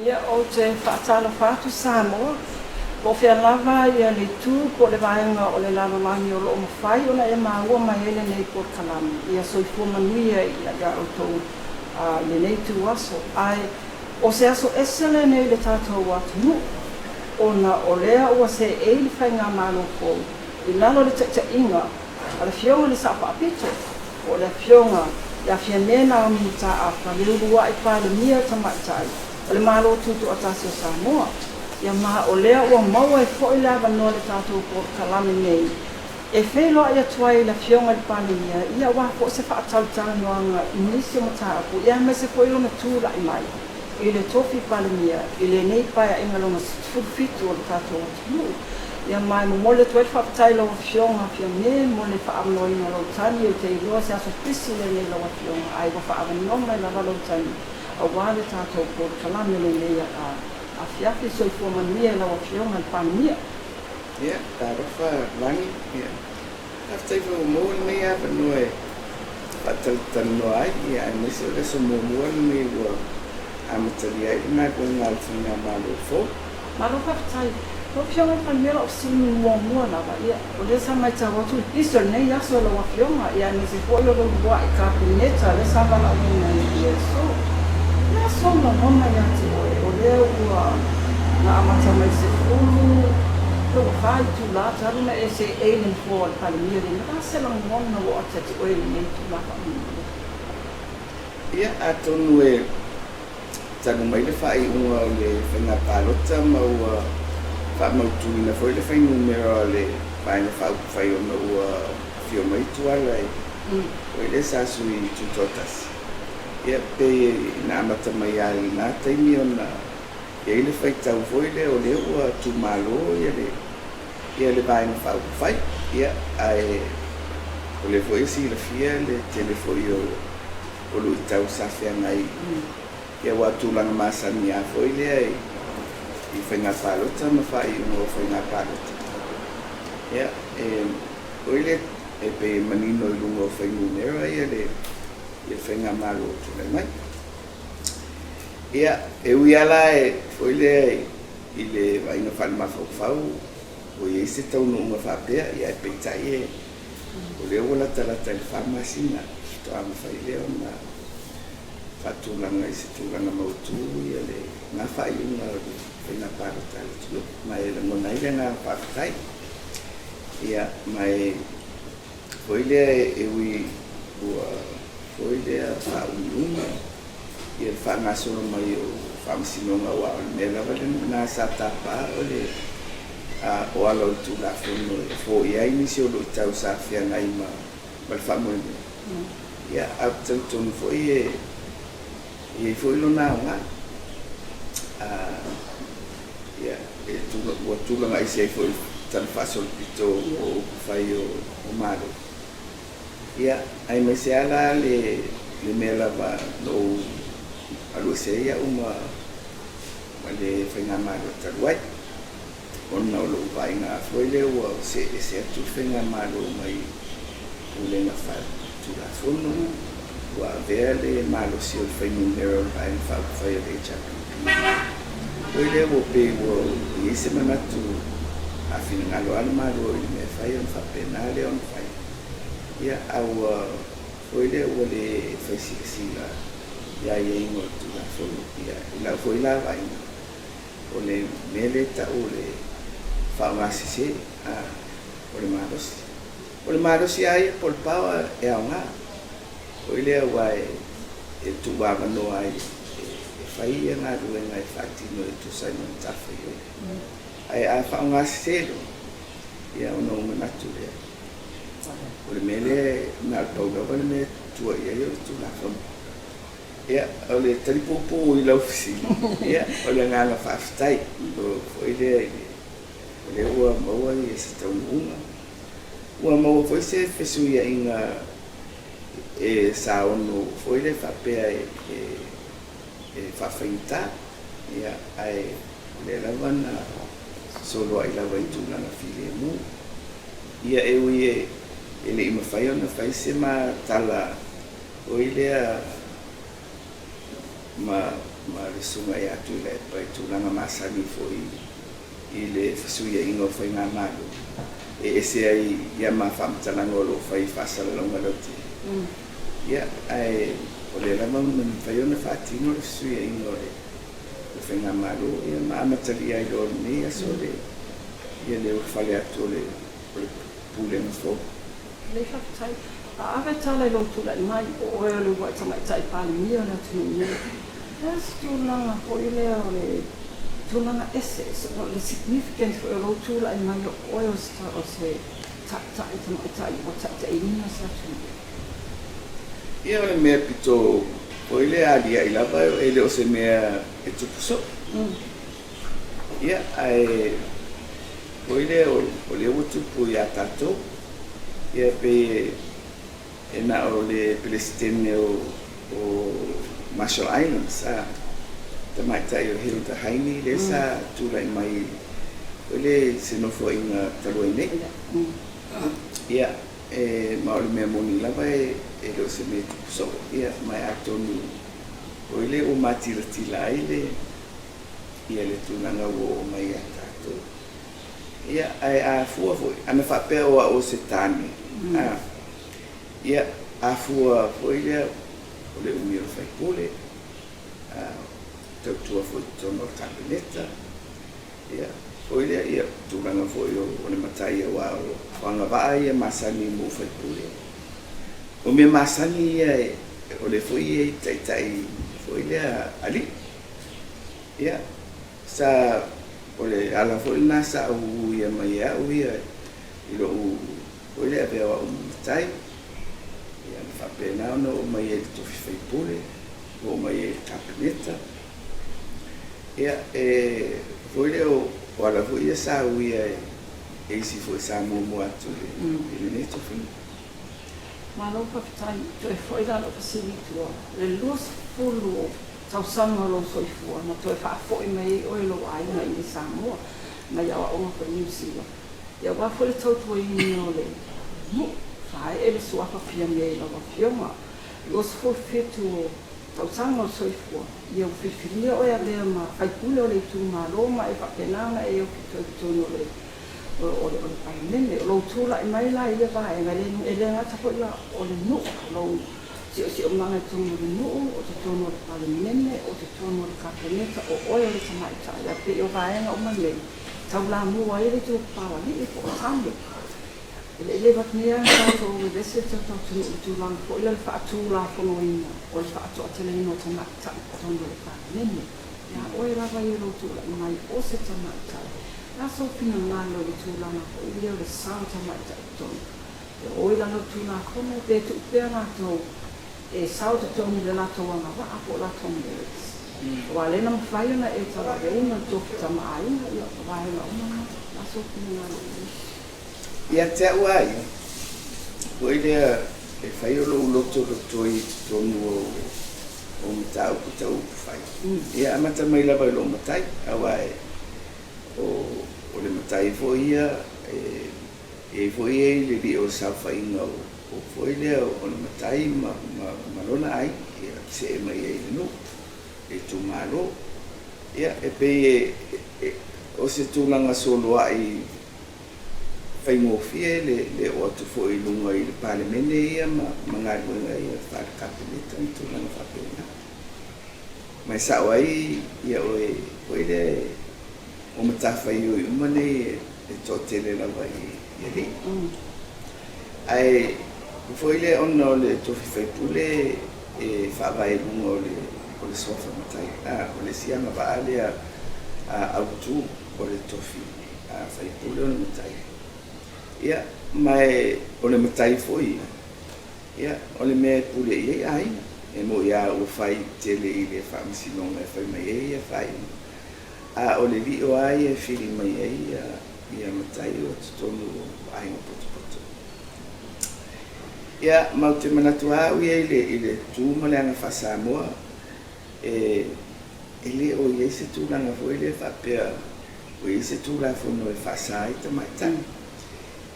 Ia, ou te faatalofa atu Samoa, po o fea lava ia le itu po o le vaega o le lalolagi o lo o mafai ona e maua mai ai lenei polokalame. Ia soifua manuia ia outou i lenei ituaso. Ae o se aso ese lenei i le tatou atunuu, ona o lea ua seei le Faigamalo fou i lalo o le taitaiga a le Afioga i le Sao Faapito, po o le Afioga ia Fiame Naomi Mataafa, le uluai Palemia Tamaitai o le Malo Tutoatasi o Samoa. Ia ma o lea ua maua ai foi le avanoa i le tatou polokalame nei e feiloai atu ai i le Afioga i le Palemia, ia aua foi se faatalatalanoaga i nisi o mataupu, ia aemaise foi lona tulai mai i le tofi Palemia i lenei Paeaiga lona 17 o le tatou atunuu. Ia ma e momoli atu ai le faafetai i lau Afioga Fiame mo le faaavanoaina o lau tali. Ou te iloa se aso pisi lenei lau Afioga ae ua faaavanoa mai lava lau tali aua le tatou polokalame lenei afiafi. Soifua manuia i lau Afioga i le Palemia. Ia, talofa Lagi. Ia, faafetai foi ua maua lenei avanoa e faatalatalanoa ai, ia aemaise o le aso muamua lenei ua amatalia ai le galuega a le Faigamalo fou. Malo faafetai. Lau Afioga i le Palemia, o lau fesili muamua lava, ia, o lea sa matau atu i le pisi o lenei aso i lau Afioga, ia aemaise foi o le uluai Kapeneta lea sa valaauina i le aso. O le a sou lagona ia te oe, o lea ua na amata mai i le 10, lea ua fa itula talu ona e seei i le nofoa o le Palemia lenei, o le a se lagona ua oo atu ia te oe i lenei itula faamolemole? Ia, atonu e talu mai le faaiuga o le faiga palota ma ua faamautuina foi le fuainumera o le Vaega Faaupufai ona ua afio mai Tuala e o lea sa sui tutoatasi. Ia, pei na amata mai lava i lena taimi ona i ai le faitau foi lea o lea ua tumalo le ia le Vaega Faaupufai. Ia, ae o lea foi e silafia le tele foi o o luitau sa feagai ia aua tulaga masani lava foi lea i faiga palota ma faaiuga o faiga palota. Ia, e oi lea e pei e manino i luga o fuainumera ia le ia le faigamalo o tulai mai. Ia, e ui lava la e foi lea i le vaaiga faalemafaufau ua i ai se taunuuga faapea, ia ae peitai e O lea ua latalata i le fa masina faatoa mafai lea ona faatulaga i se tulaga mautu ia le na faaiuga o le faiga palota a le atunuu. Ma e lagona ai le agaga faafetai. Ia, ma e foi lea e ui ua foi lea faaumiumi ia le faagasolo mai o faamasinoga aua o le mea lava lena sa tapa o le o ala o le Tulafono e foia ai nisi o luitau sa feagai ma le faamoemoe. Ia, ae ou te talitonu foi e i ai foi lona aoga. Ia, e ua tulaga ese ai foi le tala faasolopito o upufai o Malo. Ia, aemaise lava la le mea lava na ou alu ese ai au ma le faigamalo talu ai, ona o lou vaaiga foi lea ua see ese atu le faigamalo mai Pulega Faale-Tulafono, ua avea le malosi o le fuainumera o le Vaega Faaupufai o le HRPP. Foi lea ua pei ua i ai se manatu a finagalo lava le Malo i le mea e fai ona faapena lea ona fai. Ia, a ua foi lea ua le fai silasila i aiaiga o le Tulafono. Ia, i lau foi la vaaiga, o le mea lea e tau o le faaaoga sese, a, o le malosi. O le malosi lava ia po o le power e aoga. Foi lea aua e tuuavanoa ai e fai ia galuega e faatino e tusa ai ma matafaioi. Ae a faaaoga sese loa, ia ona ou manatu lea, o le mea lea na o le pau lava le mea e tua i ai o le Tulafono. Ia, o le tali puupuu i lau fesili, ia, o le agaga faafetai foi lea i le, o lea ua maua se taunuuga, ua maua foi se fesuiaiga e sa ono foi lea faapea e faafaigata, ia, ae o lea lava na soloai lava i tulaga filemu. Ia, e ui e le i mafai ona fai se ma tala foi lea ma. ma le Susuga ia Tuilaepa i tulaga masani foi i le fesuiaiga o faigamalo e ese ai ia ma faamatalaga o lo o fai i faasalalauga lautele. Ia, ae o lea lava na mafai ona faatino le fesuiaiga o le faigamalo, ia ma amatalia ai loa i lenei aso le ia le ulufale atu o le Pulega fou. Lelei faafetai. A ave tala i lou tulai mai, o oe o le uluai tamaitai Palemia o le atunuu nei. O le a se tulaga foi lea o le tulaga ese, o le significance foi o lou tulai mai o oe o se taitai tamaitai ua taitaiina se atunuu? Ia o le mea pito foi lea aliaʻi lava e le o se mea e tupu soo. Ia ae foi lea o lea ua tupu ia tatou, ia pei e na o le Peresetene o Marshall Islands a tamaitai o Hilda Heine lea sa tulai mai foi lea i se nofoaiga talu ai nei. Ia e ma o le mea moni lava e le o se mea e tupu soo, ia ma e atonu foi lea ua matilatila ai le ia le tulaga ua oo mai ia tatou. Ia, ae a fua foi, ana faapea o au o se tane, a, ia, a fua foi lea, o le umi o le faipule, a, tautua foi i totonu o le Kapeneta, ia, foi lea, ia, tulaga foi o le matai aua o agavaa ia masani mo faipule. O mea masani ia, o lea foi e i ai taitai foi lea alii. Ia, sa, o le ala foi lena sa ou uia mai e au ia i lou, foi lea avea o au ma matai, ia, na faapena ona oo mai ai i le tofi faipule, oo mai ai i le Kapeneta. Ia, e, foi lea o, o ala foi ia sa uia e isi foi sa muamua atu i lenei tofiga. Malo faafetai. Toe foi la lou fesili i tua, le 20 tausaga o lou soifua na toe faafoi mai ai oe i lou aiga i inei Samoa, mai aoaoga foi i Niu Sila, ia aua foi le tautuaina o le nuu, faaee le suafa Fiame i lau Afioga. 27 o tausaga o le soifua, ia ua filifilia oe avea ma faipule o le itumalo ma e faapena ona e ofi i totonu o le o le Palemene. O lou tulai mai la i ia vaega, e le gata foi la o le nuu, o lou siosiomaga i totonu o le nuu, o totonu o le Palemene, o totonu o le Kapeneta, o oe o le tamaitai, a pei o vaega uma nei, taulamua ai le itupa o alii po o tane. E le i leva atu nei lava ona tatou vevesi le tatou atunuu i le tulaga foi lea o le faatulafonoina o le faatoateleina o tamaitai i totonu o le Palemene. Ia oe lava ia lou tulai mai o se tamaitai, O le a sou finagalo i le tulaga foi lea o le sao tamaitai totonu? E o i lalo o le Tulafono pe tuu pea latou e sao totonu i le latou agavaa po o latou merits? Aua o lea na mafai ona e tauaveina le tofi tama aiga, ia o vaega uma na. O le a sou finagalo i ai? Ia te au a ia, foi lea e fai o lou loto lotoi i totonu o mataupu tau upufai. Ia amata mai lava i lou matai, aua e O le matai foi ia, e i ai foi ia i le lio o le saofaiga o foi lea o le matai ma lona aiga, ia see mai ai i le nuu, le itumalo. Ia, e pei o se tulaga soloai faigofie le oo atu foi i luga i le Palemene ia ma galuega ia faale-Kapeneta ma tulaga faapena. Ma e sao ai ia oe foi lea o matafaioi uma nei e toatele lava i alii. Ae foi lea ona o le tofi faipule e faavae i luga o le suafa matai. O le isi agavaa lea autu o le tofi faipule o le matai. Ia, ma o le matai foi ia, Ia, o le mea e pule i ai aiga, e moi lava ua fai tele i le faamasinoga e fai mai ai ia faaiuga, a o le lio lava ia e fili mai ai ia matai o totonu o aiga potopoto. Ia, ma ou te manatu lava au ia i le tu ma le aga faa-Samoa, e le o i ai se tulaga foi lea faapea ua i ai se Tulafono e faasa ai tamaitai.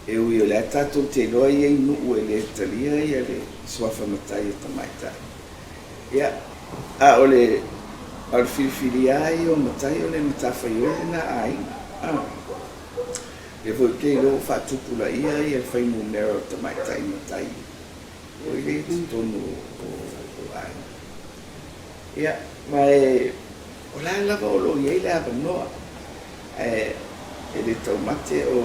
E ui o lea tatou te iloa e i ai nuu e le talia ia le suafa matai o tamaitai. Ia, a o le A o le filifilia lava ia o matai o le matafaioi lena a aiga. A. Lea foi ou te iloa ua faatupulaia ia le fuainumera o tamaitai matai foi lea i totonu o aiga. Ia, ma e, o la lava o lo o i ai le avanoa, ae e le taumate o,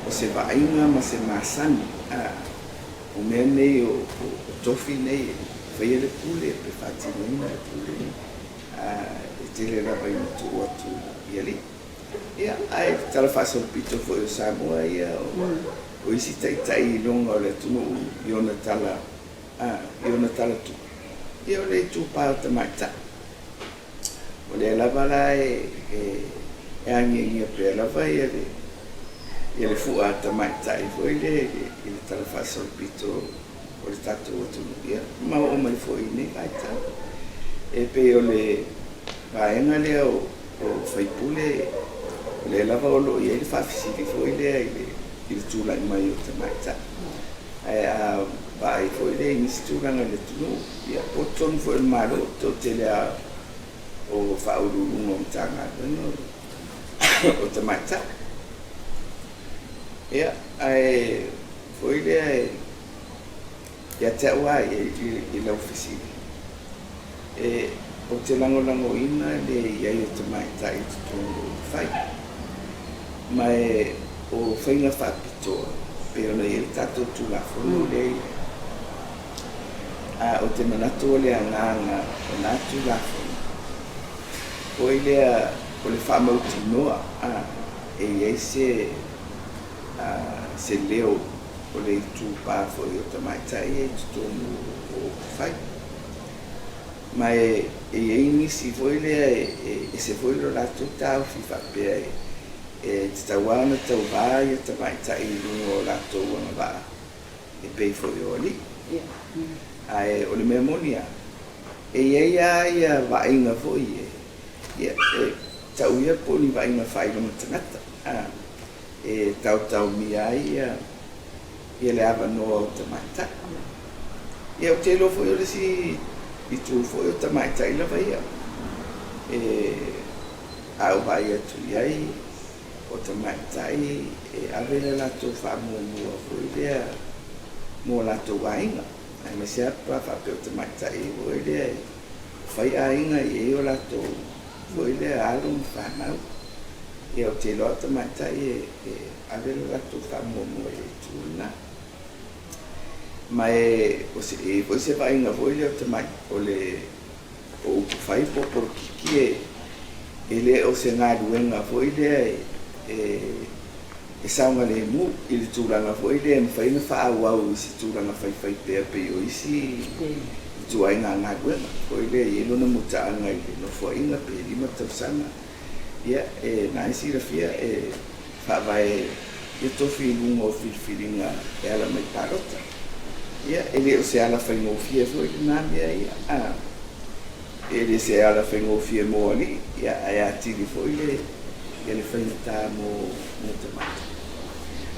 o se vaaiga ma se masani, a, o mea nei o, o, o tofi nei e faia le pule pe faatinoina le pule, a, e tele lava ina tuu atu i alii. Ia, ae tala faasolopito foi o Samoa ia, o, o isi taitai iloga o le atunuu i ona tala A, i ona tala tupu, ia o le itupa o tamaitai. O lea lava la e, e agiagia pea lava ia le, ia le fua tamaitai foi lea i le tala faasolopito o le tatou atunuu, ia ma oo mai foi i lenei vaitau. E pei o le vaega lea o, o faipule, o lea lava o lo o i ai le faafesili foi lea i le, i le tulai mai o tamaitai. Ae a vaai foi lea i nisi tulaga i le atunuu, ia po o totonu foi o le Malo, o le toatele lava o Faauluuluga o Matagaluega o tamaitai. Ia, ae foi lea ia te au lava ia i lau fesili, e, ou te lagolagoina le i ai o tamaitai i totonu o upufai. Ma e, o faiga faapitoa, pei ona i ai le tatou Tulafono lea i ai. A ou te manatu o le agaga o na Tulafono, foi lea o le faamautinoa, a, e i ai se, a, se leo o le itupa foi o tamaitai ia i totonu o upufai. Ma e i ai nisi foi lea e ese foi lo latou taofi faapea e tatau lava ona tauva ia tamaitai i luga o latou agavaa e pei foi o alii. Ae o le mea moni lava, e i ai lava ia vaaiga foi e, ia, e tau ia po o ni vaaiga faailoga tagata, e taotaomia ai ia ia le avanoa o tamaitai. Ia ou te iloa foi o le isi itu foi o tamaitai lava ia e a ou vaai atu i ai o tamaitai e ave le latou faamuamua foi lea mo latou aiga, aemaise lava pe a faapea o tamaitai foi lea e fai aiga e i ai o latou foi lea alo ma fanau. Ia ou te iloa o tamaitai e ave le latou faamuamua i le itu lena. Ma e, o se, e i ai foi se vaaiga foi lea o tamai, o le, o upu fai po o polokiki e, e le o se galuega foi lea e, e, e saogalemu i le tulaga foi lea e mafai ona faaauau i se tulaga faifaipea pei o isi ituaiga galuega foi lea e i ai lona mutaaga i le nofoaiga pe 5 tausaga. Ia, e na e silafia e faavae ia tofi i luga o filifiliga e ala mai palota. Ia, e le o se ala faigofie foi lena mea ia. A, e le se ala faigofie mo alii, ia, ae atili foi le, ia le faigata mo, mo tamaiti.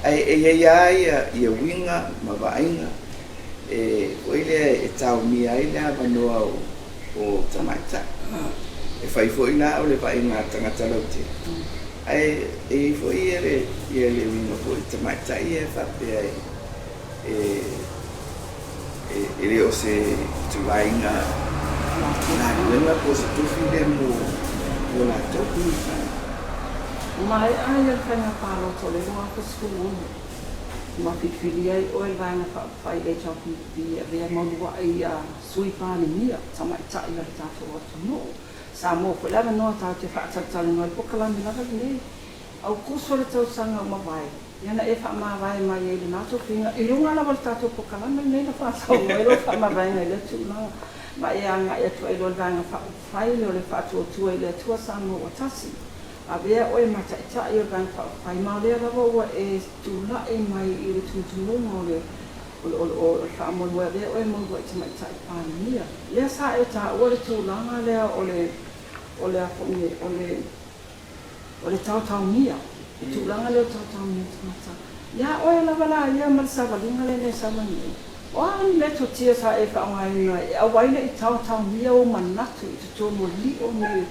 Ae e i ai lava ia, ia uiga ma vaaiga e, foi lea e taomia ai le avanoa o, o tamaitai. E fai foi la o le vaaiga a tagata lautele, ae e i ai foi ia le, ia le uiga foi i tamaitai ia e faapea e, e, e, e le o se ituaiga galuega po o se tofi lea mo, mo latou. Maea ia le faiga palota o le 2016 ma filifilia ai oe le Vaega Faaupufai HRPP e avea ma uluai Sui Palemia, tamaitai o le tatou atunuu. Sa maua foi le avanoa tatou te faatalatalanoa ai le polokalame lava lenei. Aokuso o le tausaga ua mavae, ia na e faamavae mai ai i lena tofiga i luga lava o le tatou polokalame lenei na faasaunoa ai lau faamavaega i lea tulaga ma e agai atu ai loa i le Vaega Faaupufai lea o le Faatuatua i le Atua Samoa ua Tasi. Avea oe ma Taitai o le Vaega Faaupufai ma o lea lava ua e tulai mai i le tumutumuga o le O le faamoemoe avea oe ma uluai tamaitai Palemia. Lea sa e taua le tulaga lea o le, o le a foi nei, o le, o le taotaomia, le tulaga lea o le taotaomia o tagata. Ia oe lava la ia ma le savaliga lea na e savali ai. O a ni metotia sa e faaaogaina e auai le i taotaomia ou manatu i totonu o lio nei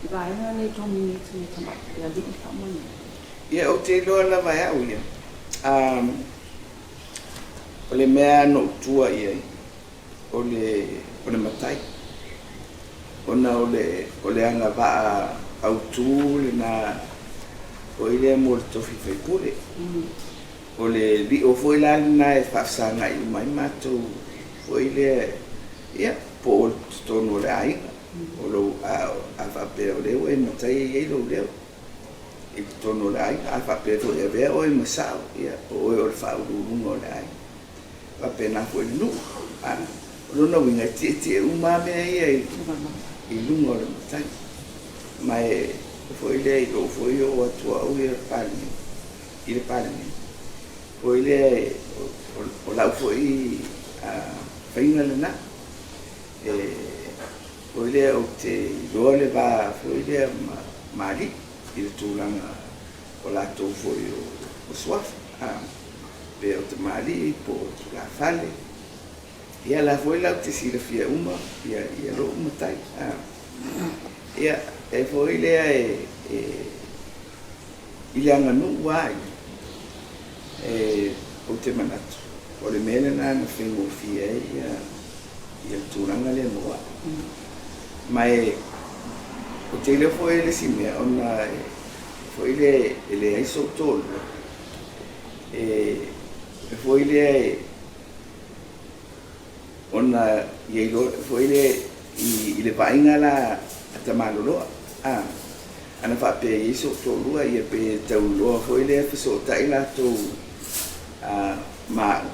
i vaega nei dominate nei tamaitai alii faamolemole? Ia, ou te iloa lava e au ia, o le mea na ou tua i ai, o le, o le matai, ona o le, o le agavaa autu lena foi lea mo le tofi faipule. O le lio foi la lena e faafesagai uma ai matou foi lea, ia, po o totonu o le aiga, o lou, a, a faapea o lea ua e matai e i ai lou leo i totonu o le aiga, a faapea foi e avea oe ma sao, ia, o oe o le faauluuluga o le aiga. Faapena foi i le nuu. A, o lona uiga e tietie uma lava mea ia i, i luga o le matai. Ma e foi lea i lou foi oo atu au ia Palemene, i le Palemene, foi lea o lau foi faiga lena. E foi lea ou te iloa le va foi lea ma, ma alii i le tulaga o latou foi o suafa. A, pe o tamalii po o tulafale, ia la foi la ou te silafia uma ia, ia lou matai. A, ia, e foi lea e, e i le aganuu lava ia, e, ou te manatu, o le mea lena na faigofie ai ia, ia le tulaga lea mo au. Ma e, ou te iloa foi le isi mea, ona e, foi lea e leai sou toalua, E foi lea e ona ia iloa foi lea i le vaaiga la a Tamaloloa, a ana faapea e i ai sou toalua ia pe tau iloa foi lea fesootai latou ma au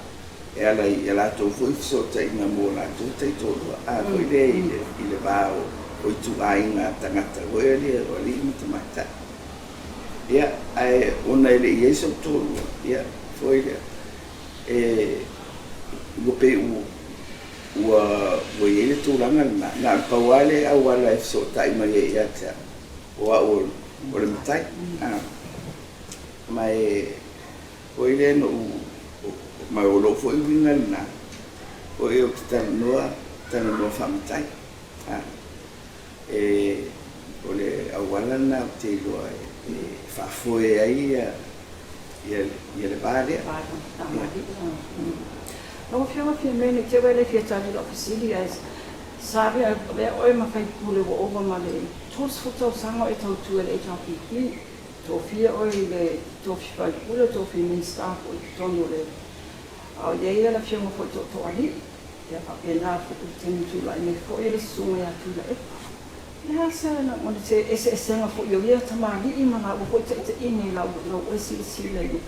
e ala i a latou foi fesootaiga mo latou taitoalua, a foi lea i le va o ituaiga tagata foi lea o alii ma tamaitai. Ia, ae ona e le i i ai sou toalua, ia, foi lea, e, ua pei ua, ua, ua i ai le tulaga lena, na o le pau lava le auala e fesootai mai ai ia te au, o au o, o le matai. A, ma e, foi lea na ou, ma o lou foi uiga lena, foi ou te talanoa, talanoa faamatai. A. E, o le auala lena ou te iloa e faafoe ai ia, ia, ia le va lea. Lau Afioga Fiamē, ne i te i ua e le fia tali i lau fesili, ae sa avea oe ma faipule ua ova ma le 30 tausaga o e tautua i le HRPP. Tofia oe i le tofi faipule, tofi Minisita foi i totonu o le, a o i ai le Afioga foi Tootooalii. Ia faapena foi i le taimi tulai mai foi le susuga ia Tuilaepa. O le a se lagona, se eseesega foi o ia tamalii ma laua foi taitaiga i lau lau oe silasila i le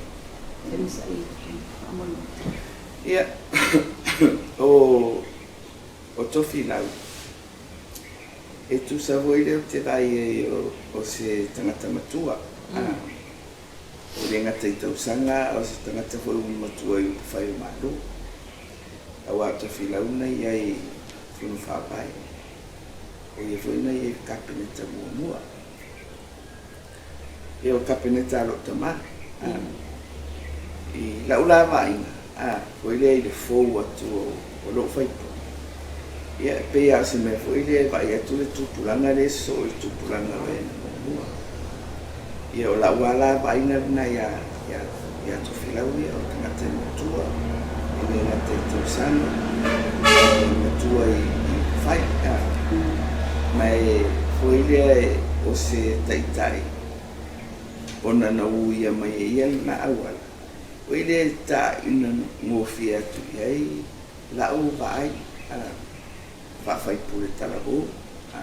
taimi sa e i faamolemole. Ia, o o Tofilau, e tusa foi lea ou te vaai ai o se tagata matua, e le gata i tausaga a o se tagata foi ua matua i upufai o Malo. Aua o Tofilau na i ai i Fono Faavae, o ia foi na i ai i le Kapeneta muamua. Ia o le Kapeneta a lou tama, i lau la vaaiga, foi lea i le fou atu o lou faipule, ia e pei lava o se mea foi lea e vaai atu le tupulaga lea e sosoo i le tupulaga o e na muamua. Ia o lau lava la vaaiga lena ia, ia, ia Tofilau ia, o le tagata e matua, e le gata i tausaga, e matua i, i fai. A, ma e foi lea o se taitai ona na uia mai e ia lena auala, foi lea e taina gofie atu i ai lau vaai, a, faafaipule talavou, a,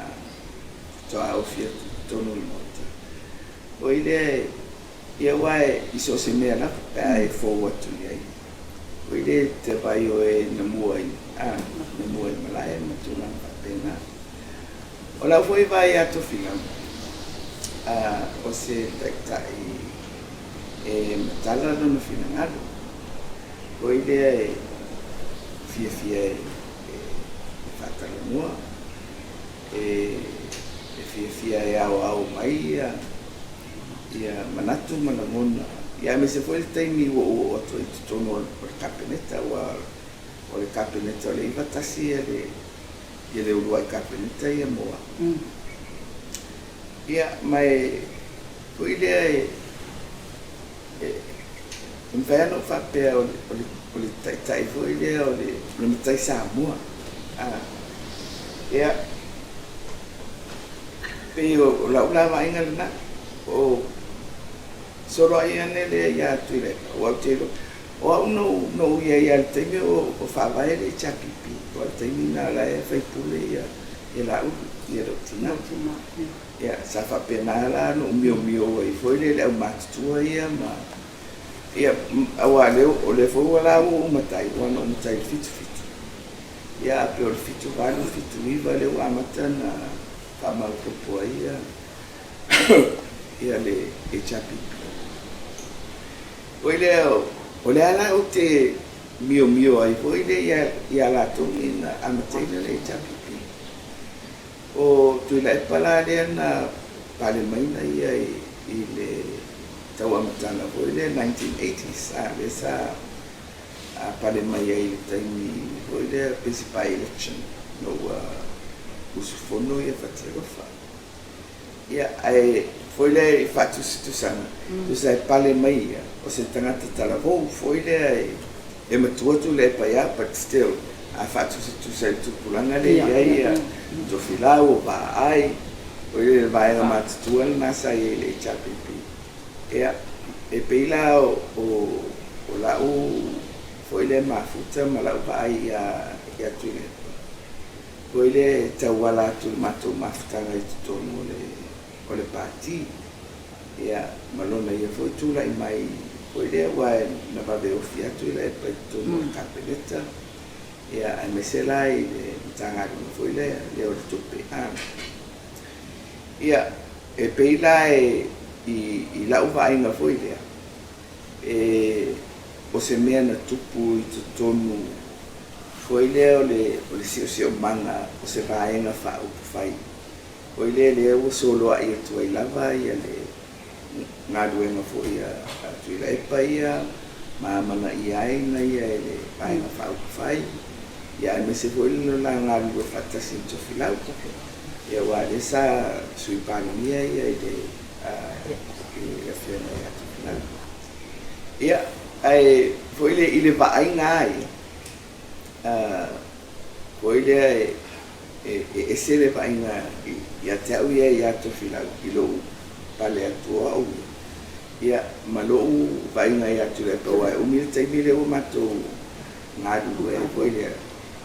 faatoa ofi atu i totonu o le Maota. Oi lea, ia aua i so o se mea lava pe a e fou atu i ai. Oi lea, te vaai o e na mua i, a, na mua i malae ma tulaga faapena. O lau foi vaai ia Tofilau, a, o se taitai e matala lona finagalo. Oi lea e fiafia e, e faatalanoa. E fiafia e aoao mai ia manatu ma lagona, aemaise foi le taimi ua ou oo atu ai i totonu o le Kapeneta, aua o le Kapeneta o le 91 le ia le uluai Kapeneta ia mo au. Ia, ma e foi lea e e mafai lava ona ou faapea o le, o le taitai foi lea o le, o le matai Samoa. A, ia, pei o lau la vaaiga lena, o soloai ane lea ia Tuilaepa, aua ou te iloa, o au na ou, na ou i ai lava i le taimi o faavae le HRPP, aua o le taimi lena o la e faipule ia, ia Laauli, ia lou tina. Ia, sa faapena la ona ou miomio ai foi lea i le aumatutua ia ma, ia, aua o lea, o lea foi ua la ua ou matai, aua na ou matai i le 77. Ia, ae pei o le 78, 79 lea ua amata ona faamaopoopo ai ia, ia le HRPP. Foi lea, o lea la ou te miomio ai foi lea ia, ia latou nei na amataina le HRPP. O Tuilaepa la lea na pale maina ia i le tau amataga foi lea 1980s a lea sa pale mai ai i le taimi foi lea pei se by election ina ua usufono ia Fatialofa. Ia ae foi lea i faatusatusaga, tusa e pale mai ia o se tagata talavou foi lea e matua Tuilaepa ia but still a faatusatusa i le tupulaga lea e i ai ia Tofilau, o Vaai, o le vaega matutua lena sa i ai i le HRPP. Ia, e pei la o lau foi lea mafuta ma lau vaai ia Tuilaepa, foi lea e tauala atu i le matou mafutaga i totonu o le Pati. Ia, ma lona ia foi tulai mai foi lea aua na vave ofi atu Tuilaepa i totonu o le Kapeneta, ia, aemaise la i le Matagaluega foi lea, lea o le Tupe. A. Ia, e pei la e, i, i lau vaaiga foi lea, e, o se mea na tupu i totonu foi lea o le, o le siosiomaga o se vaega faaupufai Oi lea lea ua soloai atu ai lava ia le galuega foi a Tuilaepa ia ma amanaia ai na ia e le Vaega Faaupufai, ia aemaise foi le la galulue faatasi ma Tofilau, ia aua lea sa Sui Palemia ia i le Afioga ia Tofilau. Ia, ae foi lea i le vaaiga lava ia, foi lea e E ese le vaaiga ia te au ia ia Tofilau i lou pale atu o au ia, ma lou vaaiga ia Tuilaepa aua e umi le taimi lea ua matou galulue ai foi lea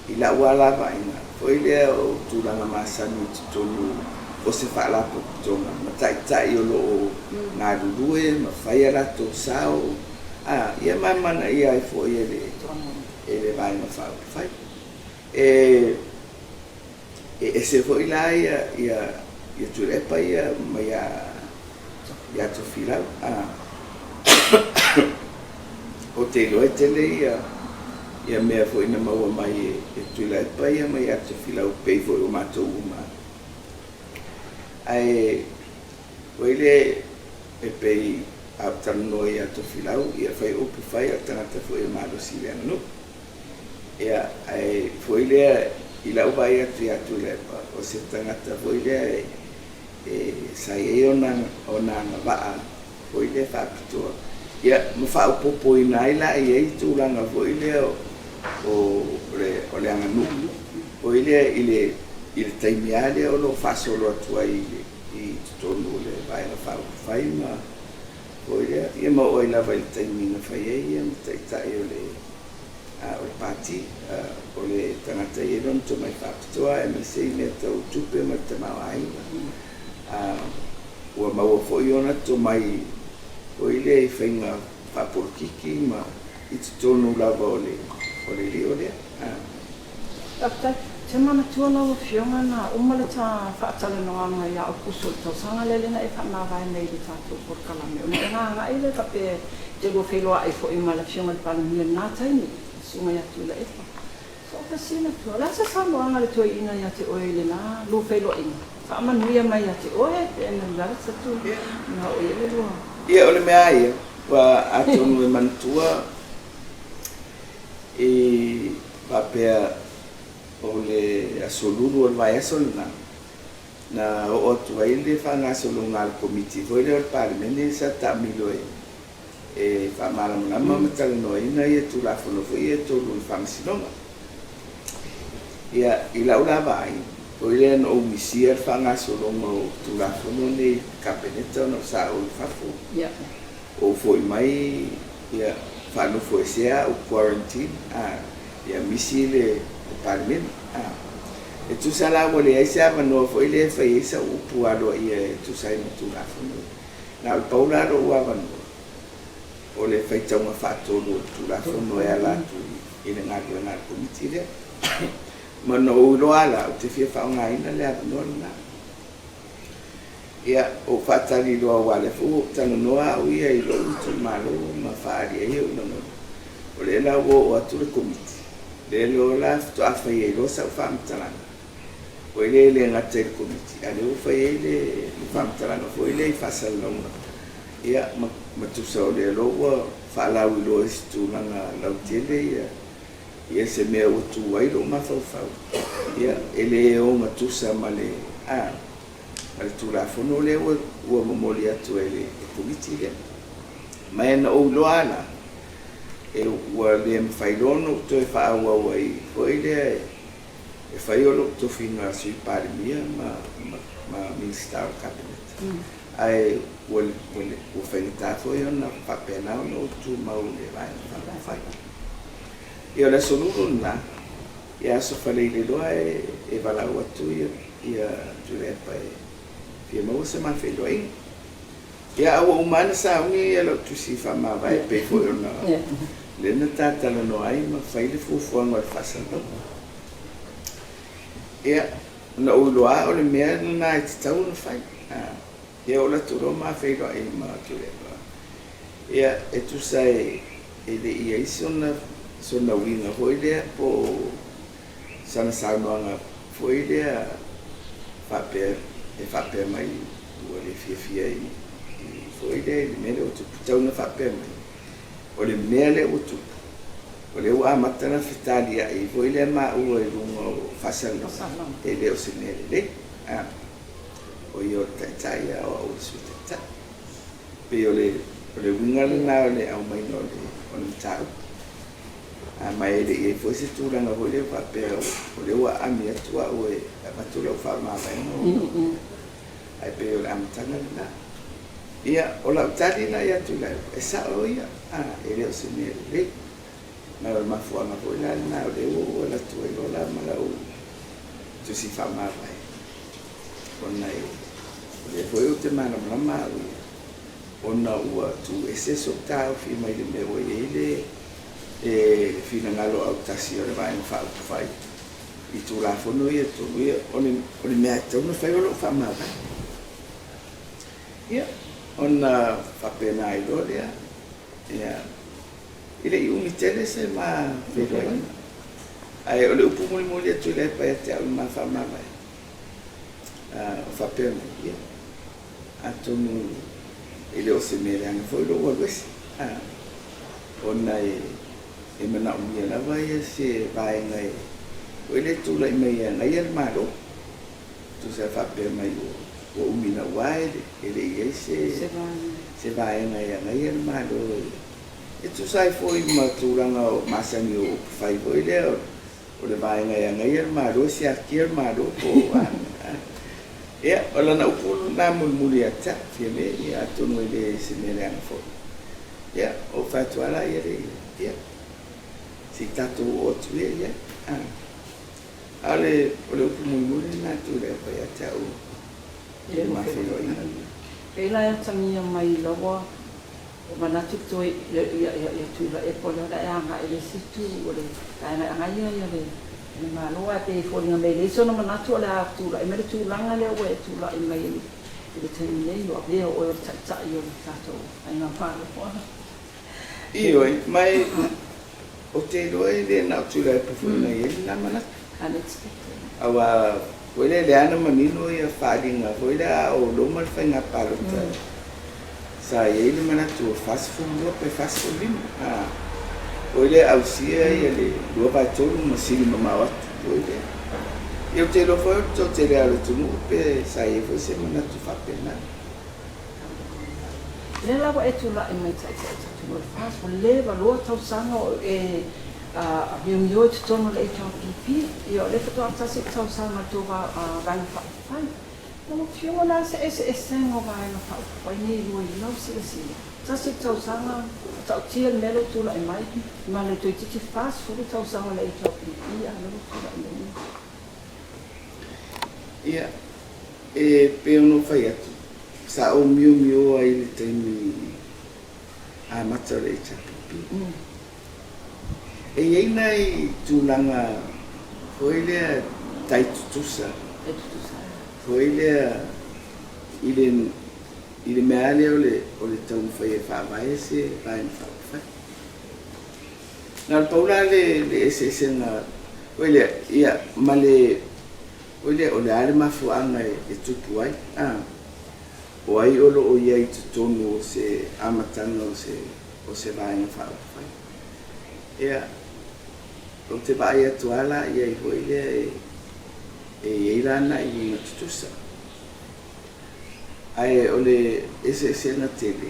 i lau lava la vaaiga foi lea o tulaga masani i totonu o se faalapotopotoga ma taitai o lo o galulue ma fai a latou sao a ia ma amanaia ai foi e le Vaega Faaupufai. E ese foi la ia ia ia Tuilaepa ia ma ia ia Tofilau. A ou te iloa e tele ia ia mea foi na maua mai e Tuilaepa ia ma ia Tofilau pei foi o matou uma. Ae foi le e pei a ou talanoa ia Tofilau, ia fai upu fai a o le tagata foi e malosi i le aganuu. Ia, ae foi lea i lau vaai atu ia Tuilaepa, o se tagata foi lea e sa i ai ona agavaa foi lea faapitoa, ia ma faaopoopoina ai la i ai tulaga foi lea o le aganuu foi lea i le taimi lava lea o lo o faasolo atu ai i totonu o le Vaega Faaupufai ma foi lea, ia ma oo ai lava i le taimi na fai ai ia ma taitai o le o le Pati, o le tagata e i ai lona tomai faapitoa aemaise i mea tau tupe ma le tamaoaiga. Ua maua foi ona tomai foi lea i faiga faapolokiki ma i totonu lava o le lio lea. Faafetai. Ou te manatua lau Afioga na uma le ta faatalanoaga ia Aokuso i le tausaga lea lea na e faamavae mai i le tatou polokalame ona e gagae lea faapea e te lua feiloai foi ma le Afioga i le Palemia i lena taimi, le Susuga ia Tuilaepa. So o fesili atu, o le a se saunoaga a le toeaina ia te oe i lena lua feiloaiga? Faamanuia mai ia te oe pe na lala se tu na oo i ai le lua. Ia o le mea lava ia, ua atonu e manatua i. Faapea o le Aso Lulu o le vaiaso lena, na oo atu ai le faagasologa a le Komiti foi lea o le Palemene sa taamilo e faamalamalama ma talanoaina ia Tulafono foi ia e tolu o le Faamasinoga. Ia, i lau la vaai, foi lea na ou misia le faagasologa o Tulafono nei i le Kapeneta ona sa ou i fafo. Ou foi mai, ia, faanofoesea au, quarantine, a, ia misi le Palemene. A, e tusa la ua leai se avanoa foi lea e fai ai sau upu aloaia e tusa ai ma Tulafono ia. Na o le pau la lou avanoa, o le faitauga faatolu o le Tulafono e ala atu i le galuega a le Komiti lea. Ma na ou iloa lava la, ou te fia faaaogaina le avanoa lena. Ia, ou faatali loa aua o lea foi ua ou talanoa au ia i lou itumalo ma faaali ai ou lagona. O lea la ua oo atu le Komiti, lea loa la faatoa fai ai loa sau faamatalaga, foi lea e le gata i le Komiti, a o lea ua fai ai le faamatalaga foi lea i faasalalauga, ia, ma tusa o lea loa ua faalauiloa i se tulaga lautele ia Ia se mea ua tu ai lou mafaufau, ia, e le ogatusa ma le, a, ma le Tulafono lea ua, ua momoli atu e le Komiti lea. Ma e na ou iloa lava la, e, ua le mafai loa ona ou toe faaauau ai foi lea e, e fai o lou tofiga Sui Palemia ma, ma, ma Minisita o le Kapeneta. Ae ua, ua, ua faigata foi ona faapena ona ou tumau i le Vaega Faaupufai. Ia o le Aso Lulu lena, ia Aso Faraile loa e valaau atu ia Tuilaepa e fia maua se ma feiloaiga. Ia a ua uma lava ona sauni ia lau tusi faamavae e pei foi ona lea na ta talanoa ai ma fai le fuafuaga o le faasalalauga. Ia na ou iloa lava o le mea lena e tatau ona fai. Ia ou alu atu loa ma feiloai ma Tuilaepa. Ia e tusa e E le i i ai sona, sona uiga foi lea po o sana saunoaga foi lea faapea, e faapea mai ua le fiafia i, i foi lea i le mea lea ua tupu. Tau ina faapea mai, o le mea lea ua tupu, o lea ua amata ona fetaliai foi lea maua i luga o faasalalauga, e le o se mea lelei. A, o ia o le Taitai a o au o le Sui Taitai. Pei o le uiga lena o le aumaiga o le mataupu. Ma e le i i ai foi se tulaga foi lea faapea o lea ua aami atu au e avatu lau faamavaega. Ae pei o le amataga lena. Ia, o lau tali la ia Tuilaepa, e sao ia, e le o se mea lelei. Ma o le mafuaaga foi la lena o lea ua ou alu atu ai loa la ma lau tusi faamavae. Ona e, o lea foi ou te malamalama au ia, ona ua tuuese sou taofi mai le mea ua i ai le finagalo autasi o le Vaega Faaupufai i Tulafono ia e tolu ia, o le mea e tatau ona fai o lou faamavae. Ia, ona faapena ai loa lea, ia, e le i umi tele se ma feiloaiga. Ae o le upu mulimuli atu i Lepa ia te au i le ma faamavae, o faapea mai, ia, atonu e le o se mea leaga foi lou alu ese, ona e manaomia lava ia se vaega e foi lea e tulai mai e agaia le Malo. Tusa e faapea mai ua umi naua e le i i ai se vaega e agaia le Malo e tusa ai foi ma tulaga masani o upufai foi lea o le vaega e agaia le Malo e siakia le Malo po o a. Ia, o lana upu lena mulimuli ia te au, Fiame, ia atonu e le se mea leaga foi. Ia, ou fai atu lava la ia le, ia, se i tatou oo atu ia i ai. A o le, o le upu mulimuli lena e tulai atu ia te au i le ma feiloaiga lenei. Pei la e atagia mai lava Ua manatu toe ia Tuilaepa o lea o le a e agai i le isi itu o le vaega e agaia ia le Malo ae pei e foliga mai e leai sona manatu o le a tulai mai le tulaga lea ua e tulai mai ai i le taimi nei ua avea oe o le taitai o le tatou Faigamalo. Ioe, ma e ou te iloa e le na o Tuilaepa foi na i ai lena manatu. Unexpected. Aua foi lea, lea na manino ia faaaliga foi lea a o loma le faiga palota. Sa i ai le manatu ua 42 pe 45. Foi lea ausia ia le 2/3 ma sili mamao atu foi lea. Ia ou te iloa foi o le toatele lava o le atunuu pe sa i ai foi se manatu faapena. O lea la ua e tulai mai taitai totonu o le FAST, ua leva loa tausaga o e miomio i totonu o le HRPP, ia o lea faatoa tasi le tausaga o le tou Vaega Faaupufai. Lau Afioga, o le a se eseesega o Vaega Faaupufai nei e lua i lau silasila? Tasi le tausaga, matautia le mea lea ua tulai mai, ma le toeitiiti 40 tausaga o le HRPP, a o lea ua tulai mai nei. Ia, e pei ona ou fai atu, sa ou miomio ai i le taimi amata o le HRPP. E i ai nai tulaga foi lea tai tutusa, foi lea i le, i le mea lava lea o le, o le taumafai e faavae se Vaega Faaupufai. Na o le pau la le, le eseesega foi lea, ia, ma le, foi lea, o le a le mafuaaga e tupu ai, a, o ai o lo o i ai i totonu o se amataga o se, o se Vaega Faaupufai. Ia, ou te vaai atu lava la i ai foi lea e, e i ai la nai uiga tutusa. Ae o le eseesega tele,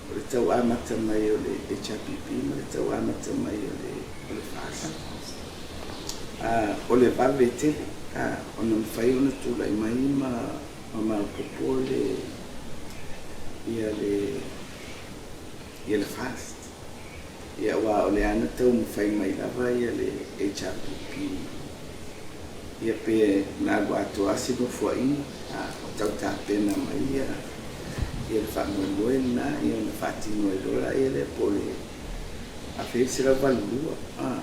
o le tau amata mai o le HRPP ma le tau amata mai o le, o le FAST. O le vave tele ona mafai ona tulai mai ma, ma maopoopo le, ia le, ia le FAST. Ia aua o lea na taumafai mai lava ia le HRPP ia pe na alu atoa lava se nofoaiga a o tau tapena mai ia ia le faamoemoe lena ia ona faatino ai loa lea lea po o le 1982 a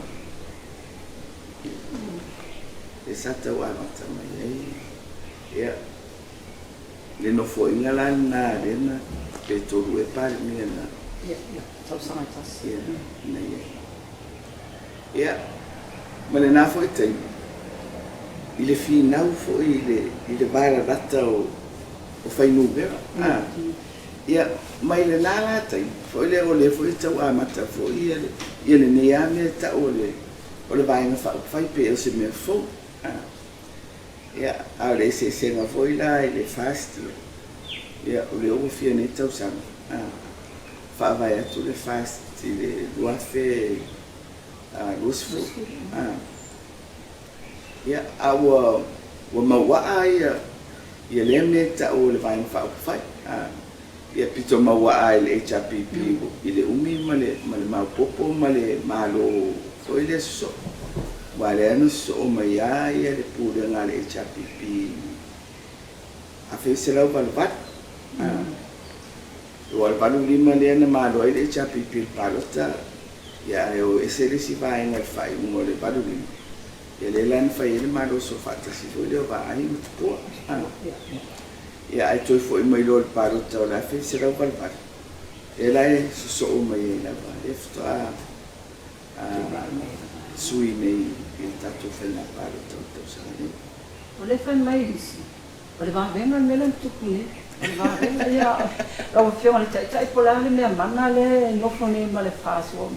lea sa tau amata mai ai ia Le nofoaiga la lena lea na pe tolu ea Palemia na. Ia, ia, tausaga e tasi. Ia, na i ai. Ia, ma lena foi taimi, i le finau foi i le, i le valalata o, o fuainumera. A, ia, mai lena la taimi, foi lea o lea foi e tau amata foi ia, ia lenei lava mea e tau o le, o le Vaega Faaupufai pe o se mea fou. A. Ia, a o le eseesega foi la i le FAST, ia, o lea ua fia nei tausaga, a, faavae atu le FAST i le 2020, a, ia, a ua, ua mauaa ia, ia lea mea e tau o le Vaega Faaupufai, a, ia pito mauaa i le HRPP i le umi ma le, ma le maopoopo ma le Malo foi lea sosoo. Aua lea na sosoo mai lava ia le pulega a le HRPP i 1988. Aua o le 85 lea na malo ai le HRPP i le palota, ia ae o ese le isi vaega i le faaiuga o le 85, ia lea la na fai ai le Malo Soofaatasi foi lea o Vaai ma Tupua. Ia ae toe foi mai loa i le palota o le 1988, lea la e sosoo mai ai lava, lea faatoa sui nei i le tatou faiga palota o le tausaga nei. O lea e fai mai isi, o le vavega le mea lea na tupu nei. O le vavega, ia, lau Afioga i le Taitai, po o le a le mea mana lea e nofo nei ma le FAST ua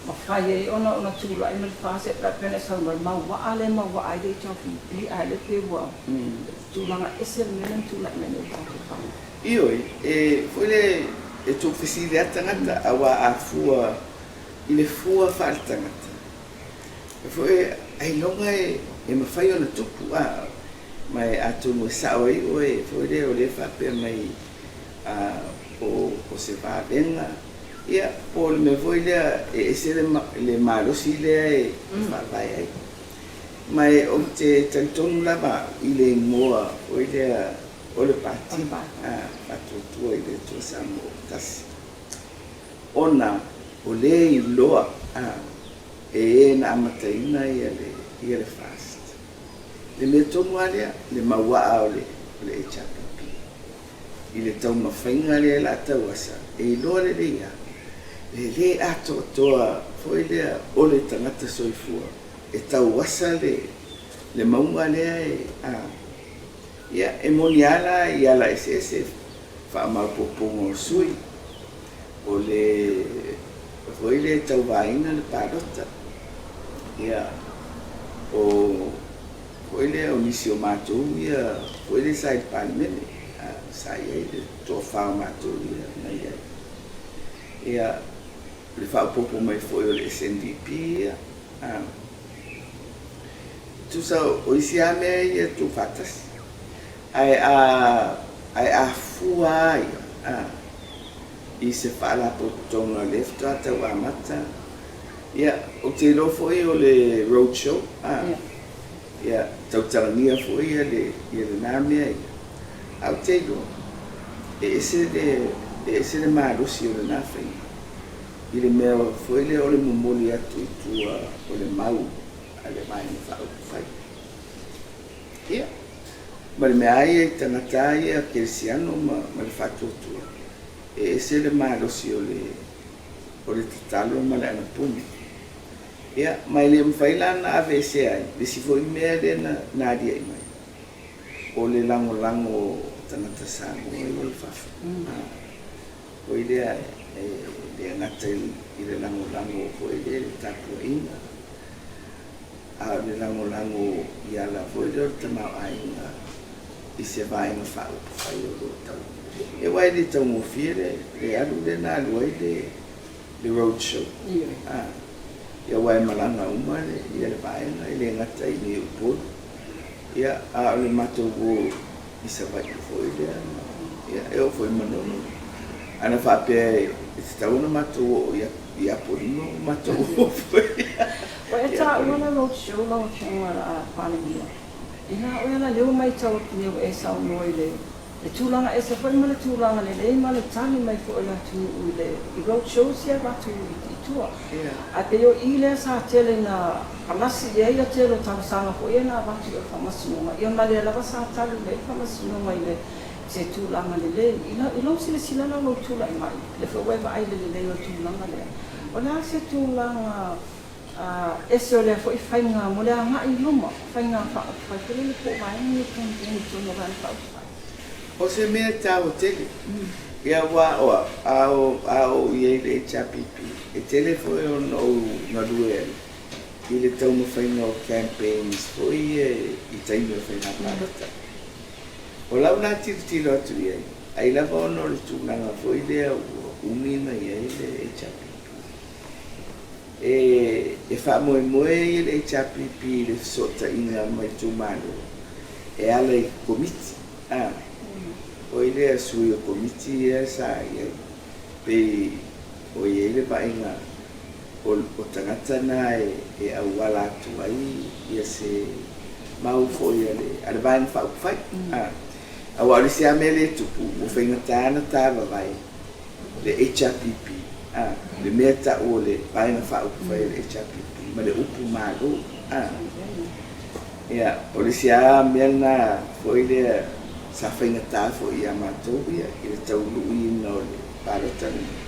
mafai ai ona ona tulai mai le FAST e pei ona e saunoa, le mauaa lea e mauaa ai le HRPP, ae le pei ua tulaga ese le mea lea na tulai mai nei i le tatou palota. Ioe, e foi lea e tuufesili lava tagata, aua a fua i le fua faaletagata, e foi ailoga e mafai ona tupu, a, ma e atonu e sao ai oe foi lea o lea e faapea mai a, o, o se vavega, ia, po o le mea foi lea e ese le, le malosi lea e faavae ai. Ma e ou te talitonu lava i le igoa foi lea o le Pati, a, Faatuatua i le Atua Samoa ua Tasi. Ona o lea e iloa e e na amataina ia le FAST. Le mea tonu lava lea, le mauaa o le HRPP i le taumafaiga lea o le a tauasa, e iloa lelei lava le le atoatoa foi lea o le tagata soifua e tauasa le mauga lea e, ia, e moni lava la i ala eseese, faamaopoopoga o sui, o le. Foi lea e tauvaina le palota. Ia, o foi lea o nisi o matou ia, foi lea sa i le Palemene, sa i ai le toafa o matou ia na i ai. Ia, le faaopoopo mai foi o le SNDP ia, tusa o isi lava mea ia tuufaatasi. Ae a, ae a fua lava ia, a, i se faalapotopotoga lea faatoa tau amata, ia, ou te iloa foi o le road show, a, ia, tautalagia foi ia le, ia lena mea ia. Ae ou te iloa, e ese le, e ese le malosi o lena faiga i le mea foi lea o le momoli atu i tua o le mau a le Vaega Faaupufai. Ia, ma le mea lava ia i tagata lava ia kerisiano ma, ma le faatuatua, e ese le malosi o le, o le tatalo ma le anapogi. Ia, ma e le mafai la ona aveesea ai le isi foi mea lea na, na aliae mai, o le lagolago o tagata Samoa ia i fafo. Foi lea e le gata i le lagolago foi lea i le tapuaiga, a o le lagolago i ala foi lea o le tamaoaiga i se vaega faaupufai o lo o tau. Aua e le taugofie le alu lea na alu ai le road show. Aua e malaga uma le vaega, e le gata i inei i Upolu, Ia, a o le matou o i Savaii foi lea, ia, e oo foi i Manono. Ana faapea e tatau ona matou oo i Apolima, ua matou oo foi i Ua e taua le road show lau Afioga Palemia. Inā oe ala lea ua matau atu nei ua e saunoa i le tulaga ese foi ma le tulaga lelei ma le tali mai foi o le atunuu i le i road shows ia e avatu i tua. Ae pei o i lea sa tele ina palasi i ai le tele o talosaga foi ia na avatu i o le Faamasinoga, ia ma lea lava sa tali mai ai le Faamasinoga i le se tulaga lelei. I lou silasila la lou tulai mai, lea foi ua e vaai i le lelei o le tulaga lea, o le a se tulaga ese o lea foi faiga mo le agai i luma, faiga faaupufai foi lele po o vaega nei o campaign i totonu o Vaega Faaupufai? O se mea taua tele, ia aua o au, a o, a ou i ai i le HRPP, e tele foi ona ou galue ai i le taumafaiga o campaigns foi ia i taimi o faiga palota. O lau la tilotilo atu i ai, ai lava ona o le tulaga foi lea ua umi ona i ai le HRPP. E, e faamoemoe ia le HRPP i le fesootaiga ma itumalo e ala i komiti, a, o i lea sui o komiti ia sa i ai, pei o i ai le vaaiga o, o tagata na e, e auala atu ai ia se mau foi a le, a le Vaega Faaupufai, a. Aua o le isi lava mea lea e tupu, ua faigata ona tavavae le HRPP, a, le mea tau o le Vaega Faaupufai a le HRPP ma le upu Malo, a. Ia, o le isi lava mea lena foi lea sa faigata foi ia matou ia i le tauluiina o le palota lenei,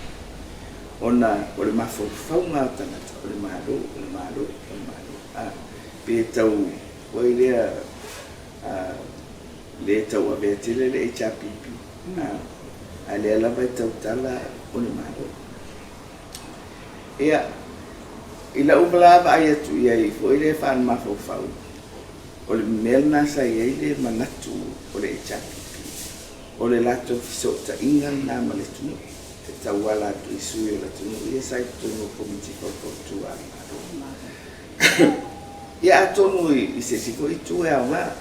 ona o le mafaufauga o tagata, o le Malo, o le Malo, o le Malo, a, pei e tau foi lea le tauavea tele le HRPP, a, a lea lava e tautala o le Malo. Ia, i lau la vaai atu i ai foi lea faale-mafaufau, o le mea lena sa i ai le manatu o le HRPP, o le latou fesootaiga lena ma le atunuu, e tauala atu i sui o le atunuu ia sa i totonu o Komiti Faufautua a le Malo. Ia atonu i se isi foi itu e aoga,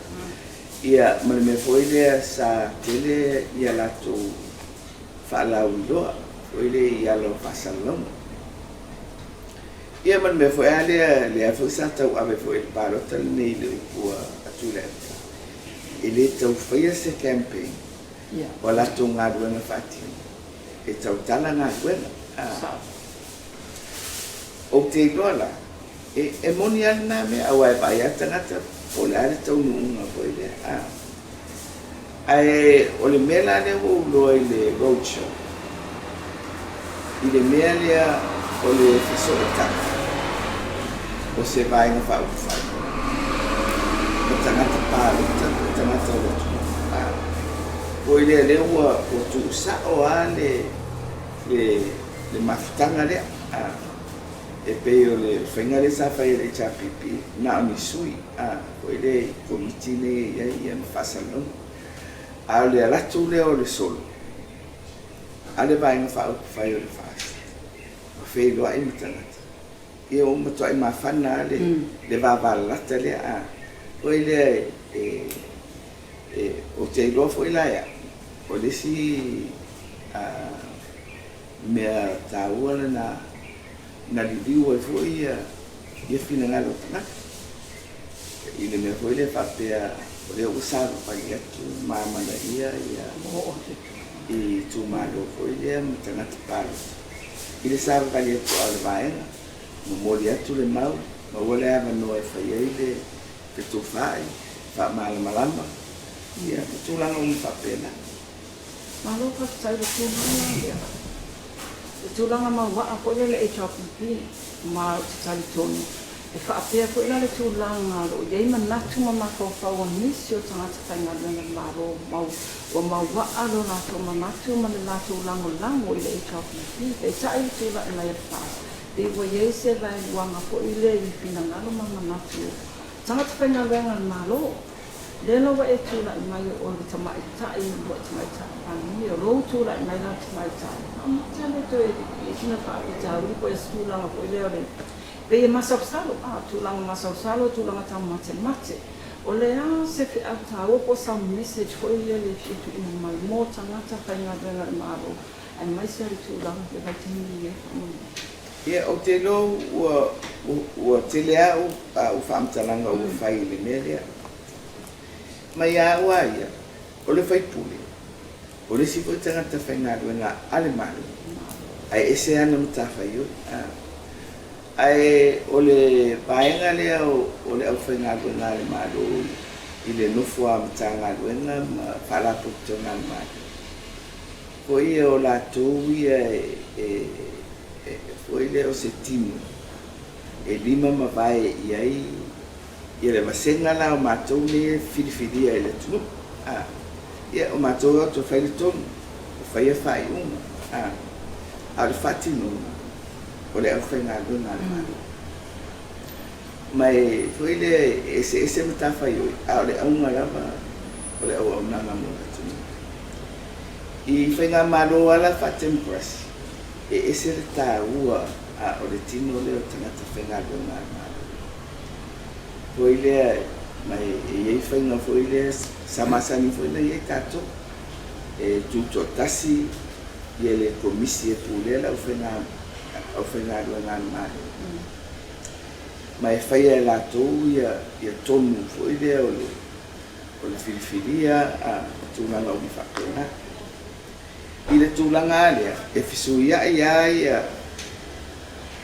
ia ma le mea foi lea sa tele ia latou faalauiloa foi lea i ala o faasalalauga. Ia ma le mea foi lava lea, lea foi sa tauave foi i le palota lenei i le upu a Tuilaepa, e le tau faia se campaign o a latou galuega faatino, e tautala galuega. Ou te iloa la, e moni lava lena mea, aua e vaai lava tagata po o le a le taunuuga foi lea. Ae o le mea la lea ua ou iloa i le road show, i le mea lea o le fesootai o se Vaega Faaupufai ma tagata palota po o tagata o le atunuu. Foi lea lea ua tuusao lava le mafutaga lea. A, e pei o le faiga lea sa fai e le HRPP, na o ni sui, a, foi lea i Komiti nei e i ai ia ma faasalalauga. A o le alu atu lea o le solo a le Vaega Faaupufai o le FAST, ua feiloai ma tagata, ia ua matuai mafana lava le, le vavalalata lea, a, foi lea e, e, ou te iloa foi la e au, o le isi a, mea taua lena na liliu ai foi ia, ia finagalo o tagata, i le mea foi lea faapea o lea ua savavali atu ma amanaia ia i itumalo foi lea ma tagata palota i le savavali atu a o le vaega, momoli atu le mau, maua le avanoa e fai ai le fetufaai, faamalamalama ia ma tulaga uma faapena. Malo faafetai i le tulaga lea. Le tulaga mauaa foi lea o le HRPP ma ou te talitonu e faapea foi la le tulaga o lo o i ai manatu ma mafaufau o nisi o tagata faigaluega a le Malo mau ua mauaa lo latou manatu ma le latou lagolago i le HRPP. Peitai i le tulai mai o le FAST, pei ua i ai se vaeluaga foi lea i finagalo ma manatu o tagata faigaluega a le Malo. Lea la ua e tulai mai o oe le tamaitai, ua e tamaitai Palemia, o lou tulai mai la tamaitai, amata lea toe i ai sina faafitauli po o se tulaga foi lea o le, pei e masalosalo, a, tulaga masalosalo, tulaga taumatemate. O le a se feau taua po o sau message foi lea e fia tuuina mai mo tagata faigaluega a le Malo aemaise le tulaga o le vaitaimi lenei faamolemole? Ia, ou te iloa ua, ua tele lava au faamatalaga ua fai i le mea lea. Mai a au a ia, o le faipule, o le isi foi tagata faigaluega a le Malo, ae ese ana matafaioi. Ae o le vaega lea o le aufaigaluega a le Malo i le nofo a Matagaluega ma Faalapotopotoga a le Malo, foi ia o latou ia e, foi lea o se tino e lima ma vae i ai ia le vasega la o matou nei e filifilia e le atunuu, a, ia o matou e o atu e fai le tonu, e faia faaiuga, a, a o le faatinoga o le aufaigaluega a le Malo. Ma e foi lea e eseese matafaioi, a o le auga lava o le auaunaga mo le atunuu. I faigamalo lava la faatemokarasi, e ese le taua a o le tino lea o tagata faigaluega a le Malo. Foi lea, ma e i ai faiga foi lea sa masani foi ona i ai tatou, e tutoatasi ia le komisi e pulea le aufaigaluega a le Malo, ma e faia e latou ia tonu foi lea o le filifilia a tulaga uma faapena. I le tulaga lava lea, e fesuiai lava ia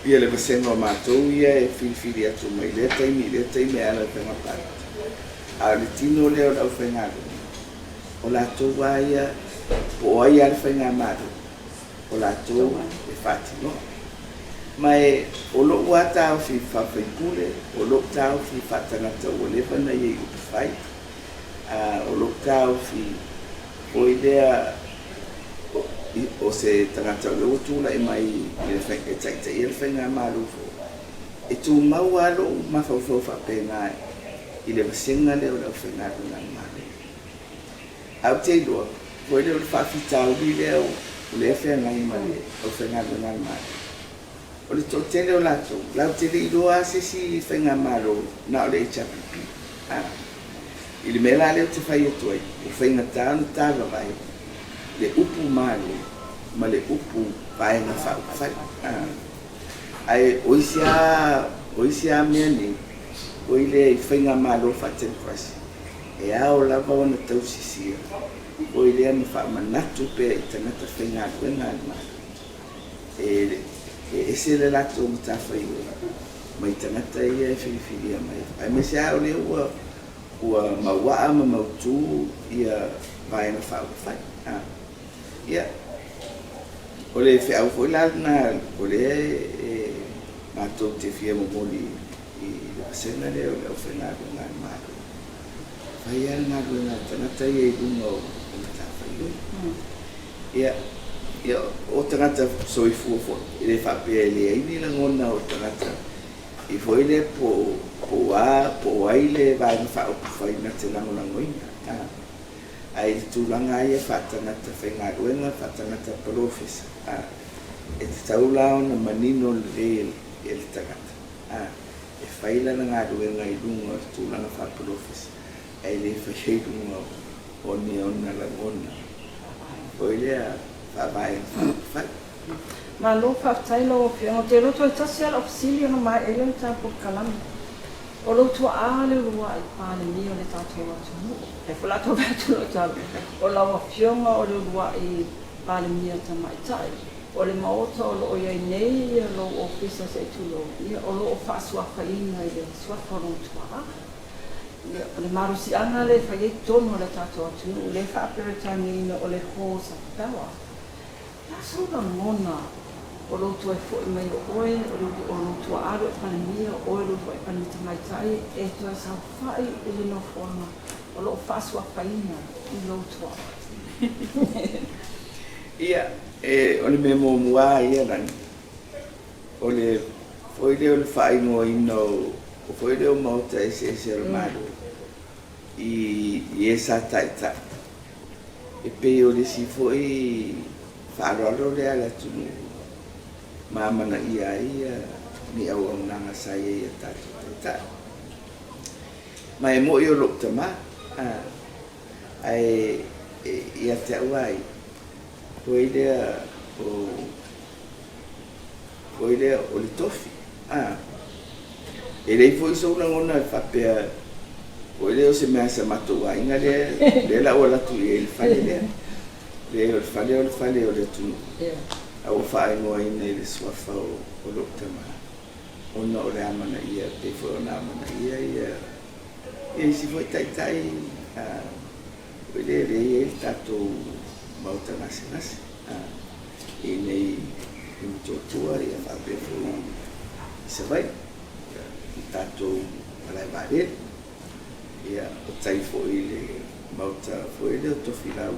ia le vasega o matou ia e filifili atu mai lea taimi i lea taimi e ala i le faiga palota. A o le tino lea o le aufaigaluega, o latou lava ia, po o ai lava le faigamalo, o latou e faatinoa. Ma e o lou lava taofi faa-faipule, o lou taofi faa-tagata ua leva ona i ai i upufai, a o lou taofi foi lea o se tagata o lea ua tulai mai i le e taitaia le faigamalo foi, e tumau lava lou mafaufau faapena i le vasega lea o le aufaigaluega a le Malo. Ae ou te iloa, foi lea o le faafitauli lea o lea e feagai ma le aufaigaluega a le Malo, o le toatele o latou, latou te le iloa lava se isi faigamalo na o le HRPP. A, i le mea la lea ou te fai atu ai, ua faigata ona tavavae le upu Malo ma le upu Vaega Faaupufai. A, ae o isi lava, o isi lava mea nei, oi lea i faigamalo faatemokarasi, e ao lava ona tausisia oi lea ma faamanatu pea i tagata faigaluega a le Malo. E ese le latou matafaioi mai tagata ia e filifilia mai, aemaise lava o lea ua ua mauaa ma mautu ia Vaega Faaupufai. Ia, o le feau foi la lena o lea e matou te fia momoli i le vasega lea o le aufaigaluega a le Malo, fai lava le galuega a le tagata ia i luga o matafaioi. Ia, Ia, o tagata soifua foi, e le faapea e leai ni lagona o tagata i foi lea po o a, po o ai le Vaega Faaupufai na te lagolagoina. Ae i le tulaga lava ia faatagata faigaluega, faatagata polofesa, e tatau la ona manino lelei e le tagata e fai lana galuega i luga o le tulaga faapolofesa, ae le faia i luga o ni ona lagona foi lea faavae faaupufai. Malo faafetai lau Afioga. Ou te iloa toe tasi lava lau fesili ona maea ai lea o le tatou polokalame. O lou tuaa le uluai Palemia o le tatou atunuu. Lea foi o le a tau atu lau tala. O lau Afioga o le uluai Palemia tamaitai. O le Maota o lo o i ai nei lou Ofisa se i tulou, ia o lo o faasuafaina i le suafa o lou tuaa. Ia, o le malosiaga lea e fai ai tonu a le tatou atunuu, lea e faa-Peretaniaina o le Halls of Power. O le a sou lagona o lou toe foi mai o oe, o lou tuaa le Palemia, o oe lou uluai Palemia tamaitai e toe saofai i le nofoaga o lo o faasuafaina i lou tuaa? Ia, o le mea muamua lava ia Lani, o le foi lea o le faaigoaina o foi lea o maota eseese o le Malo i e sa taitai, e pei o le isi foi faaaloalo lea a le atunuu ma amanaia ai ni auaunaga sa i ai i a tatou taitai. Ma e moni o lou tama, ae ia te au lava ia, foi lea o Foi lea o le tofi. A. E leai foi sou lagona e faapea foi lea o se mea a se matou aiga lea, lea la ua alu atu i ai i le fale lea. Leai, o le fale o le fale o le atunuu, a ua faaigoaina i le suafa o lou tama, ona o le amanaia, e pei foi ona amanaia ia isi foi taitai, a, foi lea lea e i ai le tatou maota gasegase. I inei i Motootua ia faapea foi i Savaii i tatou malae vaalele. Ia o tai foi i le maota foi lea o Tofilau